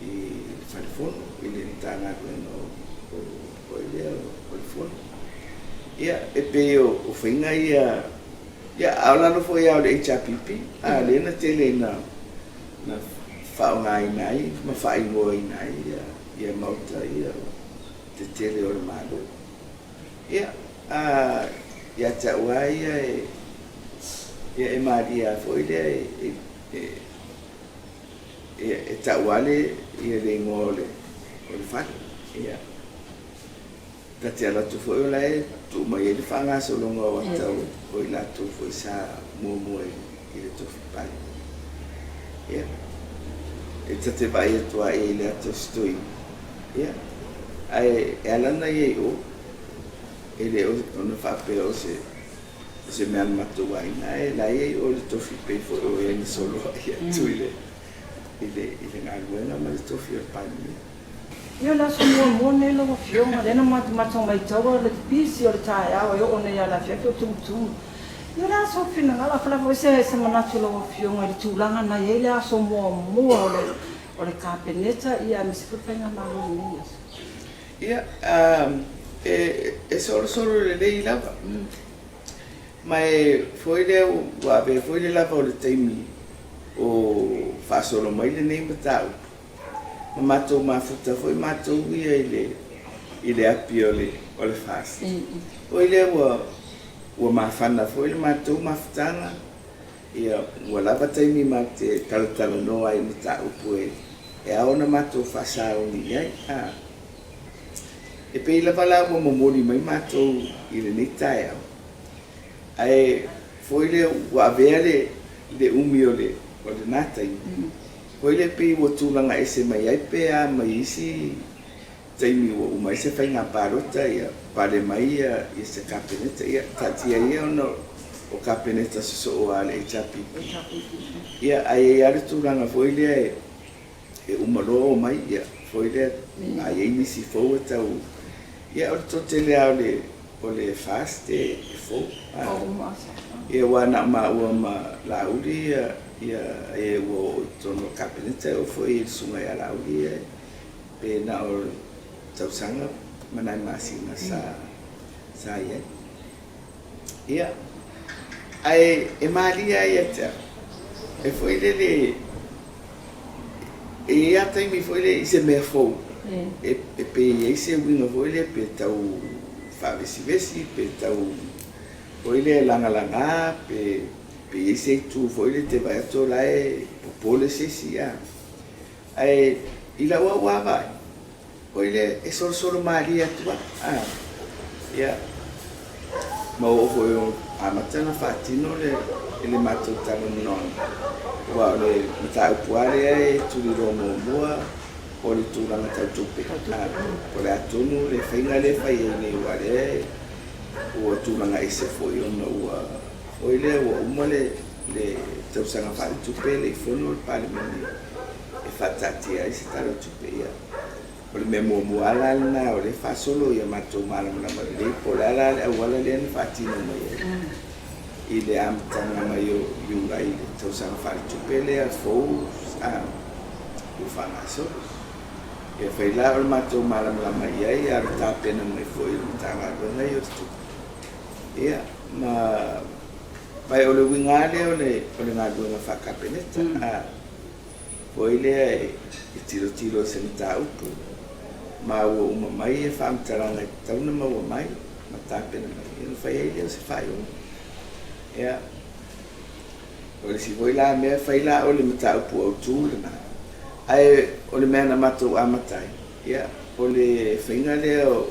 i le Fale Fono i le Matagaluega o foi lea o le Fono. Ia e pei o faiga ia, ia a o lalo foi lava o le HRPP, a lea na tele ina na faaaogaina ai ma faaigoaina ai ia maota ia tetele o le Malo. Ia, a, ia te au lava ia e, ia e malie lava foi lea e, e, e, e tau lava le, ia le igoa o le, o le fale. Ia. Ta te alu atu foi o la e tuu mai ai le faagasologa o ata o i latou foi sa muamua i le tofi Palemia. Ia, e ta te vaai atu lava i ai i le ata o si toeaina, ia, ae e ala ona i ai i o, e le ona faapea o se, o se mea a le matou aiga, ae la e i ai i o le tofi pei foi o ea na soloai atu i le, i le, i le galuega ma le tofi o le Palemia. Ia o le aso muamua lenei lau Afioga, lea na matou maitaua le pisi o le taeao e oo nei lava i le afiafi o tumutumu. Ia o le aso finagalo, afai lava foi se manatu o lau Afioga i le tulaga na i ai le aso muamua o le o le Kapeneta ia aemaise foi le Faigamalo i lenei aso. Ia, e solosolo lelei lava. Ma e foi lea ua avea foi le lava o le taimi o faasolo mai lenei mataupu. Ma matou mafuta foi matou ia i le i le api o le o le FAST. Foi lea ua ua mafana foi le matou mafutaga, ia ua lava taimi matou te talatalanoa ai i mataupu e e ao ona matou faasauni i ai. A e pei lava la ua momoli mai matou i lenei taeao, ae foi lea ua avea le le umi o le o lena taimi. Foi lea pei ua tulaga ese mai ai pe a mai isi taimi ua uma ai se faiga palota ia pale mai ia se Kapeneta ia taatia ia ona o Kapeneta sosoo a le HRPP ia ae i ai lava le tulaga foi lea e uma loa omai ia foi lea a i ai nisi fou e tau ia o le toatele lava o le o le FAST e fou ia aua na o maua ma Laauli ia Ia, e ua oo i totonu o le Kapeneta, e oo foi i le Susuga ia Laauli ia, e Pe na o le tausaga ma nai masina sa sa i ai. Ia, ae e malie lava ia te au, e foi lele, e i ai lava taimi foi lele i se mea fou, e pei e i ai se uiga foi lea pe tau faavesivesi, pe tau foi lea lagalaga, pe i ai se itu foi lea e te vaai atu o la e popole se isi. Ae i lau au lava vaai, foi lea e solosolo malie atu lava. A, ia, ma oo foi o amata ona faatino le, i le matou talanoaga, aua o le mataupu lava lea e tuliloa muamua o le tulaga tau tupe. A, po o le a tonu le faiga lea e fai ai nei, aua o lea ua tulaga ese foi ona ua, foi lea ua uma le, le tausaga faaletupe e le i fono le Palemene e faataatia ai se Tala o le Tupe. Ia, o le mea muamua lava la lena o lea e faasolo ia matou malamalama lelei po o le a la le auala lea na faatino mai ai i le amataga mai o Iulai i le tausaga faaletupe lea fou ua faagasolo. Ia fai la o le matou malamalama i ai a o le tapena mai foi o le Matagaluega ia o le Tupe. Ia, ma Ma o le uiga lava lea o le o le galuega faa-Kapeneta, a foi lea e tilotilo i se mataupu ma ua uma mai faamatalaga e tatau ona maua mai ma tapena mai, ia ona fai ai lea o se faaiuga. Ia, o le isi foi la mea, fai la o le mataupu autu lena, ae o le mea na matou amata ai, ia, o le faiga lea o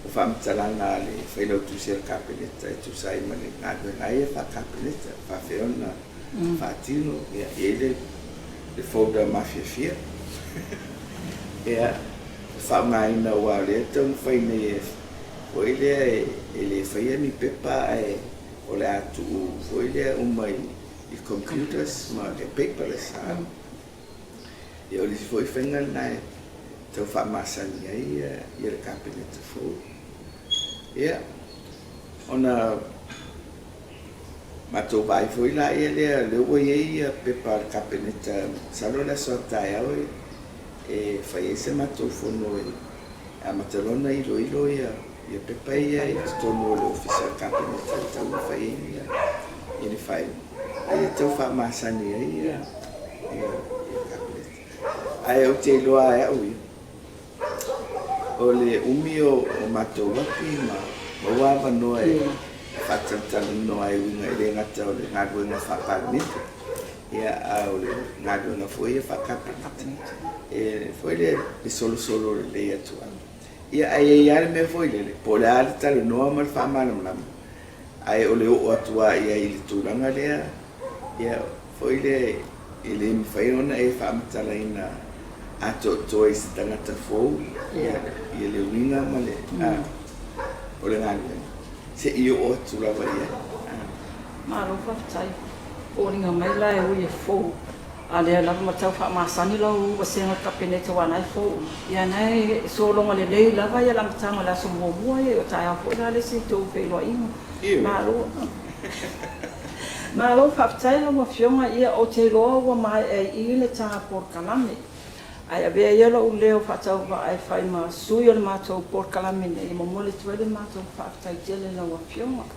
O faamatalaga a le Failautusi a le Kapeneta e tusa ai ma le galuega ia faa-Kapeneta, e faapefea ona faatino, ia, e i ai le folder mafiafia e faaaogaina aua o lea e taumafai nei foi lea e le faia ni pepa ae o le a tuu foi lea uma i computers ma e paperless. Ia o le isi foi faiga lena e tau faamasani ai ia le Kapeneta fou. Ia, ona matou vaai foi laia lea, lea ua i ai ia pepa a le Kapeneta, masalo o le aso a taeao e fai ai se matou fono e amata loa ona iloilo ia pepa ia i totonu o le Ofisa o le Kapeneta e tatau ona fai ai ia le faaiuga. Ai e tau faamasani ai ia Kapeneta. Ae ou te iloa lava e au ia, o le umi o matou api ma maua avanoa e faatalatalanoa ai uiga e le gata o le galuega faa-Palemene, ia, a o le galuega foi ia faa-Kapeneta, e foi lea le solosolo lelei atu lava. Ia, ae i ai lava le mea foi lele, po o le a le talanoa ma le faamalamalama, Ae o le oo atu lava i ai i le tulaga lea, ia, foi lea, e le mafai ona e faamatalaina atoatoa i se tagata fou ia, ia le uiga ma le, a, o le galuega, se i oo atu lava i ai. A. Malo faafetai. Foliga mai la e ui e fou, a lea lava ma tau faamasani lau vasega o le Kapeneta aua na e fou uma. Ia na e sologa lelei lava ia le amataga o le aso muamua ia, o taeao foi la le isi tou feiloaiga. Malo. Malo faafetai lau Afioga, ia ou te iloa ua maea i i le ta polokalame. Ae avea ia lou leo faatauvaa e fai ma sui o le matou polokalame nei e momoli atu ai le matou faafetai tele i lau Afioga le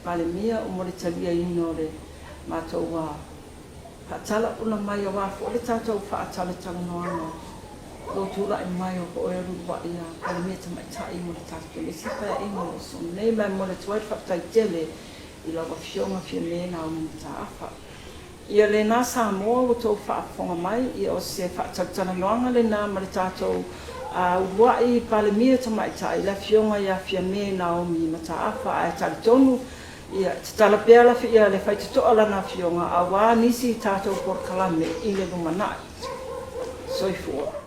Palemia mo le taliaina o le matou faatalaula mai aua foi le tatou faatalatalanoaga o lou tulai mai o oe uluai a Palemia Tamaitai mo le tatou le isi Paeaiga o lo o sosoo nei. Ma e momoli atu ai le faafetai tele i lau Afioga Fiame Naomi Mataafa. Ia lena Samoa ua tou faafofoga mai, ia o se faatalatalanoaga lena ma le tatou uluai Palemia Tamaitai le Afioga ia Fiame Naomi Mataafa ae talitonu Ia, tatala pea le faitotoa lana afioga aua nisi tatou polokalame i le lumanai. Soifua.